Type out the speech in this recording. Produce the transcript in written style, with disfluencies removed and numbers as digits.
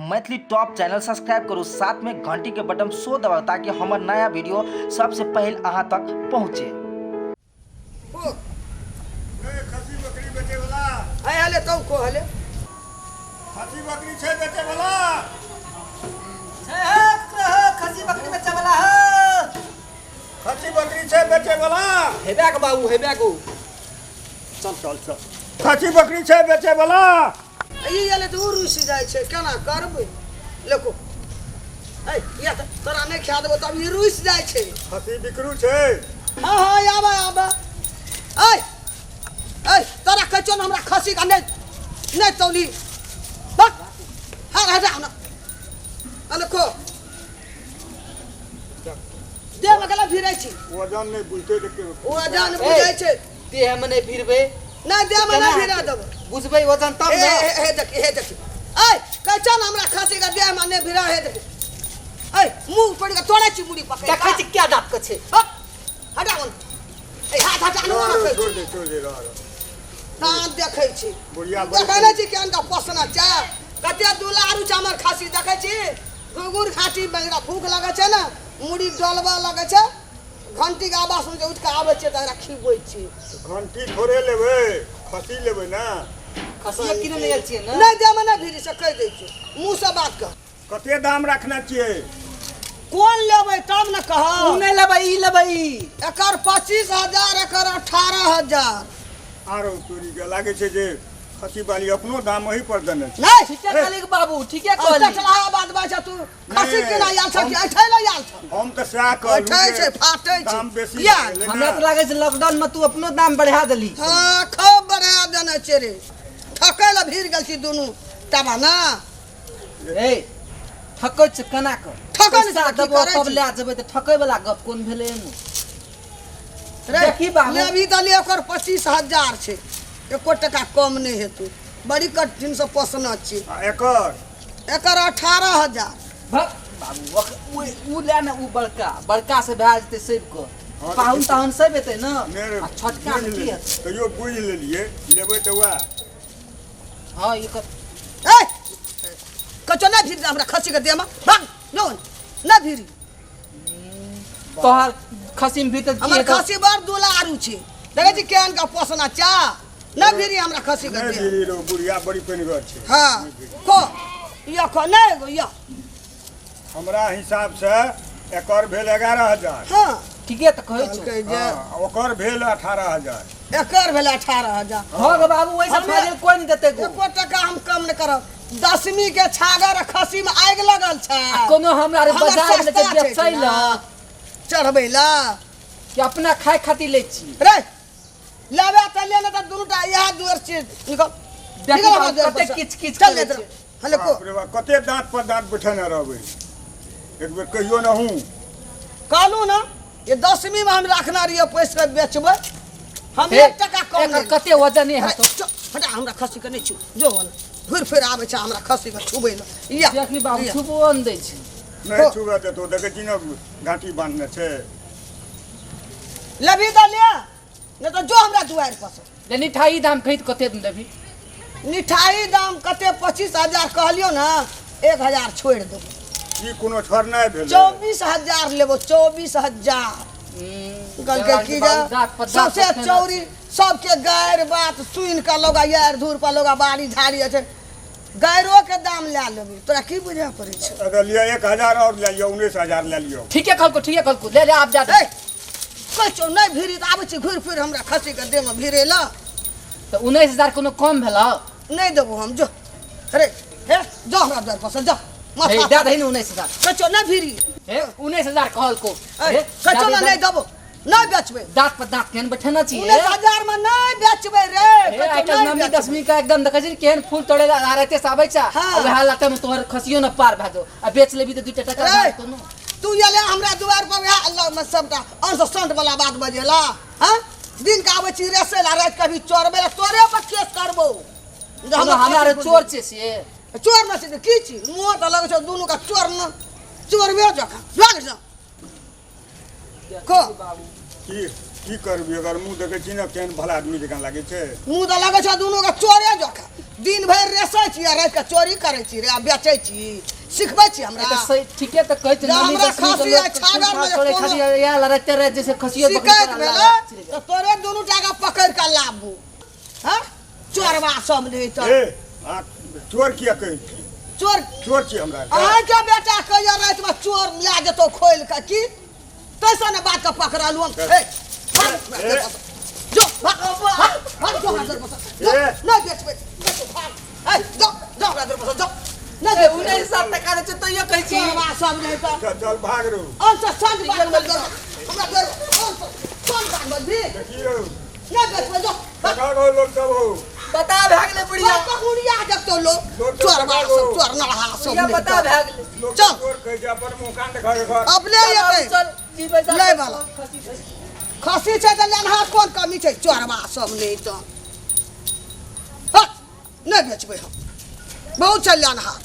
Maithili top channel subscribe करू, साथ में घंटी के बटन सो दबाउ ताकि हमर नया वीडियो सबसे पहले अहाँ तक पहुँचे। खसी बकरी बेचे वाला है हले तो को हले खसी बकरी छै बेचे वाला छै हे खसी बकरी बेचे वाला है। खसी बकरी छै बेचे वाला हेबे के बाबू हेबे को चल चल चल खसी बकरी छै बेचे वाला ई एले तऽ रुसि जाइ छै केना करबै लेको ए या तऽ तोरा नहि खा देबो तब ई रुसि जाइ छै। खसी बिकरू छै। हाँ हाँ आबे आबे ऐ ऐ तोरा कहै छियौ ने हमरा खसी का नहि नहि तौली बक हाँ हटा ना अरे को देह में गला भिरै छी। वजन नहि बुझतै तऽ वजन बुझै छै। देह में नहीं भिरबै नहि देह में नहि भिरा देबो बुझबै वजन तब हे ने। हे हे देख हे देख ऐ कहै छौ ने हमरा खसी के देह में नहि भिरा हे देख ऐ मुँह पड़ि के तोड़ै छी मुड़ी पकड़ि देखै छी क्या दाँत के छै। हट हटा ओन ए हाथ हटा न रखै छोड़ दे छोड़ दे रह दाँत देखै छी बुढ़िया देखै नहि छी केहन का पोसना छै कते दुलारू छै हमर खसी देखै छी घुघुर घाटी बंगरा भूख लगै छै ने मुड़ी डलबऽ लगै छै घंटी के आवाज सुनि के उठि के आबै छियै तऽ एकरा खिबै छी। घंटी थोड़े लेबै खसी लेबै ने। खसिए किने ले आयल छियै ने। नहि देमे नहि भिरी से कहि दै छियै मुँह से बात कर। कते दाम रखने छियै? कोन लेबै तब ने कहब। उ नहि लेबै ई लेबै। एकर 25,000 एकर 18,000। आरो तोरी के लागै छै जे खसी वाली अपनो दाम ओही पर देने छै। नहि ठीके कहली बाबू ठीके कहली। चटलाहा बात बात छै तू खसी केना आयल छ कि ऐठै लए आयल छ? हम तऽ सएह कहलहुँ ऐठै छै फाटै छै दाम बेसी किया? भेलै ने। हमरा तऽ लागै छै लॉकडाउन में तू अपनो दाम बढ़ा देली। हाँ खूब बढ़ा देने छै रे ठकै लए भीड़ गेल छी दुनू तबा ना। ए ठकै छै केना कऽ? ठकै नहि पैसा छै, की देबो करै तब छी? लए जेबै तऽ ठकै वाला गप कोन भेलै एहिमे? रे देखी बाबू। लेबही तऽ ले ओकर 25,000 छै एको टका कम नहि हेतौ बड़ी कठिन से पोसना छी। आ एकर? एकर 18,000। भक बाबू उ ले ने उ बड़का बड़का से भए जेतै सैब कऽ हाँ, पाहुन ताहुन सब एतै ने नहि आ छोटका मे की हेतै? तैयो बुझि लेलियै लेबै तऽ वएह। हाँ एकर ए कचो नहि भीड़ हमरा खसी के देहमे भाग जो नहि भीड़ी। तोहर खसी में भीतर की हमर हेतौ? खसी बड़ दुलारू छै देखै छी केहन का पोसना चा नहि भीड़ी हमरा खसी के नहि देह। भिरी रौ बुढ़िया बड़ी पेनगर छै। हाँ को यो को नहि एगो यो हमरा हिसाब से एकर भेल 11,000। हाँ ठीके तऽ कहै छौ। कहलकै जे हाँ, ओकर भेल 18,000। एकर भेल 18,000। हँ गे बाबू ओहिसँ हमे- फाजिल कोइ नहि देतै गो। एको टका हम कम नहि करब। दसमी के छागर खसी में आगि लगल छै। आ कोनो हमरा रे हमर बाजार मे सस्ता जे छै बेचै ना। लए चढ़बै लए कि अपना खाय खातिर लै छी। रे लेबे तऽ ले ने तऽ दुनूटा इएह दुआर छियै निकल देखी निकल हमरा बाबू, दुआर कते पर से। किच किच चल करै इधर छै। हले को बाप रे बाप, कते दाँत पर दाँत बैठेने रहबै एक बेर कहियो न हूँ। कहलहुँ ने ये दसमी में हम रखना रहियै पैसा के बेचबै हम हे, एक टका कम एकर नहि कते वजन हेतौ? चल, हटा हमरा खसी के नहि छू जो ने घुरि फिर आबै छै हमरा खसी के छुबै लए। या देखी बाबू या। छुबो नहि दै छै। नहि छुबे देतौ देखै छी ने घाटी बान्हने छै। लेबही तऽ ले नहि तऽ जो हमरा दुआरि पर से। ले मिठाई दाम कही तऽ कते लेबही? मिठाई दाम कते 25,000 कहलियौ ने 1,000 छोड़ि देबौ। ई कोनो छोड़नाइ भेलै? 24,000 लेबो 24,000। कहलकै की जे सबसे चौरी सबके गारि बात सुनि कऽ लोग यार धूर पर लोग बाड़ी झाड़ी छै गायरो के दाम लए लेबै तोरा की बुझा पड़ै छै? अगर लिअ 1,000 और लए लिअ 19,000 लए लिअ। ठीके कहलको ठीके कहलको ले ले आब जा दे। कहै छौ नहि भिरी तऽ आबै छी घुरि फिर हमरा खसी के देहमे भिरे लए। तऽ 19,000 कोनो कम भेलौ? नहि देबो हम जो अरे हे जो हमरा द्वार पर से जो हे दे दही ने 19,000। कहै छौ नहि भिरी। हे 19,000 कहलको। हे कहै छौ ने नहि देबो नहि बेचबै। दाँत पर दाँत केहन बैठेने छी 19,000 में नहि बेचबै रे। हे आइ काल्हि नवमी दसमी के एकदम देखै छी केहन फूल तोड़े ला राते से आबै छै हाँ। वएह लाते में तोहर खसियो न पार भए जाओ आ बेच लेबी तऽ 2 टका रे, भए जेतौ ने। तू एले हमरा दुआर पर वएह अल्लाह में सबटा अंश संत वाला बात बजेला। हाँ दिन के आबै छी रेसै ला राति कभी चोरबै ला तोरे पर केस करबौ। जे कोनो हमरा रे खसी चोर छै से। चोर न छै तऽ की छी मुँह तऽ लगै छौ दुनू के चोर न चोरबे जकाँ लग जा को की की करबी अगर मुँह देखै छी ने केहन भला आदमी जकाँ लागै छै। मुँह तऽ लगै छै दुनू के चोरे जकाँ। दिन भरि रेसै छी आ राति के चोरी करै छी रे आ बेचै छी। सिखबै छी हमरा? तऽ सही ठीके तऽ कहै छै। जे नवमी हमरा दशमी के खसी लोक आ छागर मे जे चोरे कोनो खसी इएह लड़ाइते रहै जैसे खसियो बकरी शिकायत तोरा भेलै लाला चलि तऽ तोरे दुनू टाका पकड़ि कऽ लाबू। हँ चोरबा सब नहि तऽ ए अहाँ चोर किया कहै छी? चोर चोर छी हमरा? अहाँके बेटा कहैया रातिमे चोर लए जेतौ खोलि कऽ की तैसँ ने बात के पकड़लहुँ हम। ए, भाग, ए। जो भाग, भाग, भाग, जो हमरा दरवाजा, जो, ए। नहि बेचबै, बेचो, भाग। ए, जो, जो हमरा दरवाजा, जो। नहि गेल। बेचबै। 19 टका दै छै तैयो कहै छी। चोरबा सब नहि तऽ चल चल भाग रहू। अंत संग बात बजबै, हमरा दर अंत संग बात बजबी। देखियौ नहि बेचबै, जो भाग। कहाँ गो लोग सब हो बता भए गेलै बुढ़िया। बहुरिया जब तो लोग लोग तो चोरबा बताबो। सब चोरनहा सब बुढ़िया नहि बता तऽ। भए गेलै। लोग चल। चोर कहै छै अपन मुँह कान देखा घर। अपने एतै चल जीबै जा। लै वाला। खसी छै तऽ लेनहार कोन कमी छै? चोरबा सब नहि तऽ हट, नहि बेचबै हम, बहुत छै लेनहार।